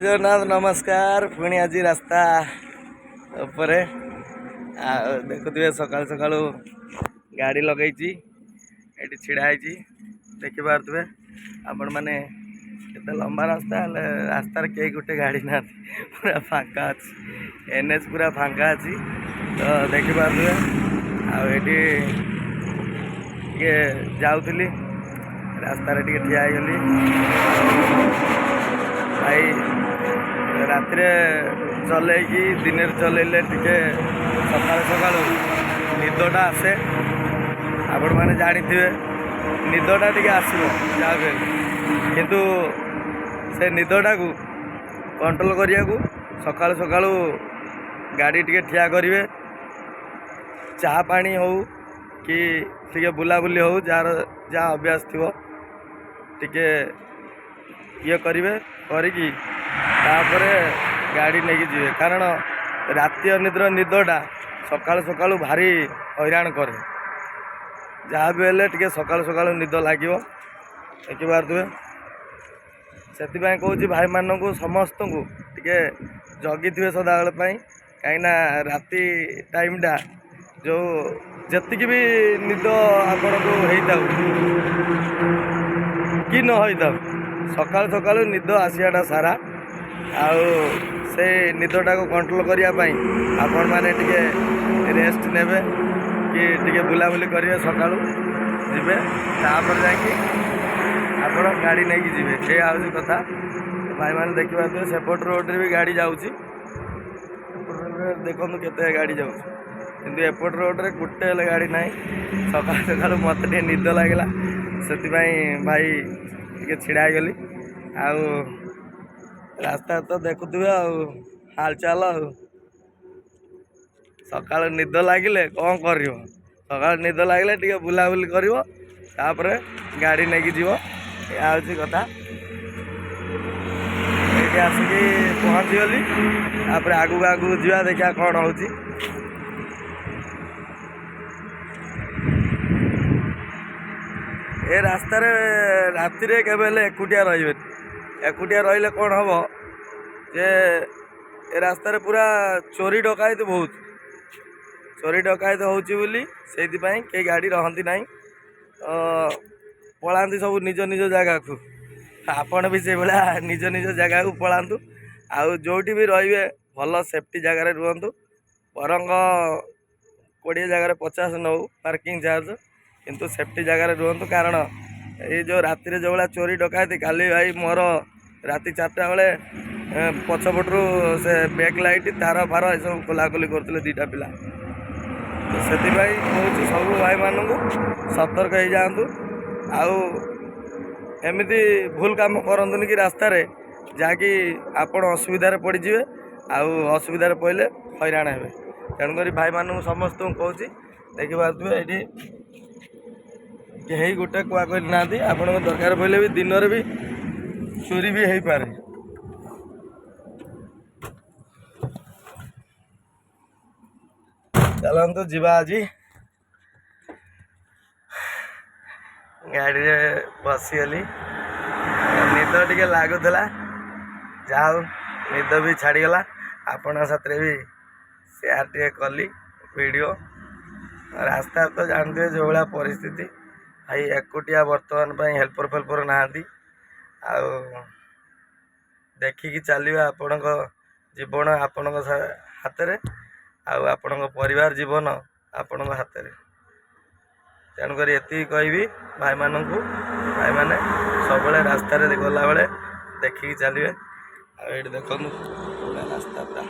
ଜଗନ୍ନାଥ, ନମସ୍କାର। ପୁଣି ଆଜି ରାସ୍ତା ଉପରେ, ଆଉ ଦେଖୁଥିବେ, ସକାଳୁ ସକାଳୁ ଗାଡ଼ି ଲଗେଇଛି, ଏଠି ଛିଡ଼ା ହେଇଛି। ଦେଖିପାରୁଥିବେ ଆପଣମାନେ, କେତେ ଲମ୍ବା ରାସ୍ତା, ହେଲେ ରାସ୍ତାରେ କେହି ଗୋଟେ ଗାଡ଼ି ନାହାନ୍ତି, ପୁରା ଫାଙ୍କା ଅଛି। ଏନ୍ଏଚ୍ ପୁରା ଫାଙ୍କା ଅଛି ତ, ଦେଖିପାରୁଥିବେ। ଆଉ ଏଠି ଟିକେ ଯାଉଥିଲି, ରାସ୍ତାରେ ଟିକେ ଠିଆ ହେଇଗଲି। ଭାଇ, ରାତିରେ ଚଲେଇକି ଦିନରେ ଚଲେଇଲେ ଟିକେ ସକାଳୁ ସକାଳୁ ନିଦଟା ଆସେ। ଆପଣମାନେ ଜାଣିଥିବେ, ନିଦଟା ଟିକେ ଆସିବ ଯାହା ବି ହେଲେ। କିନ୍ତୁ ସେ ନିଦଟାକୁ କଣ୍ଟ୍ରୋଲ କରିବାକୁ ସକାଳୁ ସକାଳୁ ଗାଡ଼ି ଟିକେ ଠିଆ କରିବେ। ଚାହା ପାଣି ହଉ କି ଟିକେ ବୁଲାବୁଲି ହଉ, ଯାହାର ଯାହା ଅଭ୍ୟାସ ଥିବ, ଟିକେ ଇଏ କରିବେ, କରିକି ତାପରେ ଗାଡ଼ି ନେଇକି ଯିବେ। କାରଣ ରାତି ଅନିଦ୍ର ନିଦଟା ସକାଳୁ ସକାଳୁ ଭାରି ହଇରାଣ କରେ। ଯାହା ବି ହେଲେ ଟିକେ ସକାଳୁ ସକାଳୁ ନିଦ ଲାଗିବ, ଦେଖିପାରୁଥିବେ। ସେଥିପାଇଁ କହୁଛି ଭାଇମାନଙ୍କୁ ସମସ୍ତଙ୍କୁ, ଟିକେ ଜଗିଥିବେ ସଦାବେଳ ପାଇଁ। କାହିଁକିନା ରାତି ଟାଇମ୍ଟା ଯେଉଁ ଯେତିକି ବି ନିଦ ଆପଣଙ୍କୁ ହେଇଥାଉ କି ନ ହେଇଥାଉ, ସକାଳୁ ସକାଳୁ ନିଦ ଆସିବାଟା ସାରା। ଆଉ ସେ ନିଦଟାକୁ କଣ୍ଟ୍ରୋଲ କରିବା ପାଇଁ ଆପଣମାନେ ଟିକେ ରେଷ୍ଟ ନେବେ କି ଟିକେ ବୁଲାବୁଲି କରିବେ, ସକାଳୁ ଯିବେ, ତାପରେ ଯାଇକି ଆପଣ ଗାଡ଼ି ନେଇକି ଯିବେ। ଏଇଆ ହେଉଛି କଥା। ଭାଇମାନେ, ଦେଖିପାରୁଥିବେ, ସେପଟ ରୋଡ଼ରେ ବି ଗାଡ଼ି ଯାଉଛି। ଏପଟ ରୋଡ଼ରେ ଦେଖନ୍ତୁ କେତେ ଗାଡ଼ି ଯାଉଛି, କିନ୍ତୁ ଏପଟ ରୋଡ଼ରେ ଗୋଟେ ହେଲେ ଗାଡ଼ି ନାହିଁ। ସକାଳୁ ସକାଳୁ ମୋତେ ଟିକେ ନିଦ ଲାଗିଲା, ସେଥିପାଇଁ ଭାଇ ଟିକେ ଛିଡ଼ା ହେଇଗଲି। ଆଉ ରାସ୍ତା ତ ଦେଖୁଥିବେ ଆଉ ହାଲଚାଲ। ଆଉ ସକାଳୁ ନିଦ ଲାଗିଲେ କ'ଣ କରିବ? ସକାଳୁ ନିଦ ଲାଗିଲେ ଟିକେ ବୁଲାବୁଲି କରିବ, ତାପରେ ଗାଡ଼ି ନେଇକି ଯିବ। ଏହା ହେଉଛି କଥା। ଏଇଠି ଆସିକି ପହଞ୍ଚିଗଲି। ତାପରେ ଆଗକୁ ଆଗକୁ ଯିବା, ଦେଖିବା କ'ଣ ହେଉଛି। ଏ ରାସ୍ତାରେ ରାତିରେ କେବେ ହେଲେ ଏକୁଟିଆ ରହିବେନି। ଏକୁଟିଆ ରହିଲେ କ'ଣ ହେବ ଯେ, ଏ ରାସ୍ତାରେ ପୁରା ଚୋରି ଡକାୟତ ବହୁତ। ଚୋରି ଡକାୟତ ହେଉଛି ବୋଲି ସେଇଥିପାଇଁ କେହି ଗାଡ଼ି ରହନ୍ତି ନାହିଁ, ପଳାନ୍ତି ସବୁ ନିଜ ନିଜ ଜାଗାକୁ। ଆପଣ ବି ସେଇଭଳିଆ ନିଜ ନିଜ ଜାଗାକୁ ପଳାନ୍ତୁ। ଆଉ ଯେଉଁଠି ବି ରହିବେ, ଭଲ ସେଫ୍ଟି ଜାଗାରେ ରୁହନ୍ତୁ। ବରଂ 20 ଜାଗାରେ 50 ନେଉ ପାର୍କିଂ ଚାର୍ଜ, କିନ୍ତୁ ସେଫ୍ଟି ଜାଗାରେ ରୁହନ୍ତୁ। କାରଣ ଏଇ ଯେଉଁ ରାତିରେ ଯେଉଁ ଭଳିଆ ଚୋରି ଡକାୟତି, କାଲି ଭାଇ ମୋର ରାତି 4ଟା ବେଳେ ପଛପଟରୁ ସେ ବ୍ୟାକ୍ ଲାଇଟ୍, ତାର ଫାର ଏସବୁ ଖୋଲାଖୋଲି କରୁଥିଲେ ଦୁଇଟା ପିଲା। ତ ସେଥିପାଇଁ କହୁଛି ସବୁ ଭାଇମାନଙ୍କୁ, ସତର୍କ ହେଇଯାଆନ୍ତୁ ଆଉ ଏମିତି ଭୁଲ କାମ କରନ୍ତୁନି କି ରାସ୍ତାରେ ଯାହାକି ଆପଣ ଅସୁବିଧାରେ ପଡ଼ିଯିବେ, ଆଉ ଅସୁବିଧାରେ ପଡ଼ିଲେ ହଇରାଣ ହେବେ। ତେଣୁକରି ଭାଇମାନଙ୍କୁ ସମସ୍ତଙ୍କୁ କହୁଛି, ଦେଖିପାରୁଥିବେ, ଏଇଠି କେହି ଗୋଟେ କୁହା କରିନାହାନ୍ତି। ଆପଣଙ୍କ ଦରକାର ପଡ଼ିଲେ ବି ଦିନରେ ବି ଚୋରି ବି ହେଇପାରେ। ଚାଲନ୍ତୁ ଯିବା। ଆଜି ଗାଡ଼ିରେ ବସିଗଲି, ନିଦ ଟିକେ ଲାଗୁଥିଲା, ଯାହା ହଉ ନିଦ ବି ଛାଡ଼ିଗଲା। ଆପଣଙ୍କ ସାଥିରେ ବି ସେୟାର ଟିକେ କଲି ଭିଡ଼ିଓ। ରାସ୍ତା ତ ଜାଣିଥିବେ ଯେଉଁଭଳିଆ ପରିସ୍ଥିତି ଭାଇ, ଏକୁଟିଆ ବର୍ତ୍ତମାନ ପାଇଁ ହେଲ୍ପର ଫେଲ୍ପର ନାହାନ୍ତି। ଆଉ ଦେଖିକି ଚାଲିବା। ଆପଣଙ୍କ ଜୀବନ ଆପଣଙ୍କ ହାତରେ ଆଉ ଆପଣଙ୍କ ପରିବାର ଜୀବନ ଆପଣଙ୍କ ହାତରେ। ତେଣୁକରି ଏତିକି କହିବି ଭାଇମାନଙ୍କୁ, ଭାଇମାନେ ସବୁବେଳେ ରାସ୍ତାରେ ଗଲାବେଳେ ଦେଖିକି ଚାଲିବେ। ଆଉ ଏଇଠି ଦେଖନ୍ତୁ ପୁରା ରାସ୍ତା ପୁରା।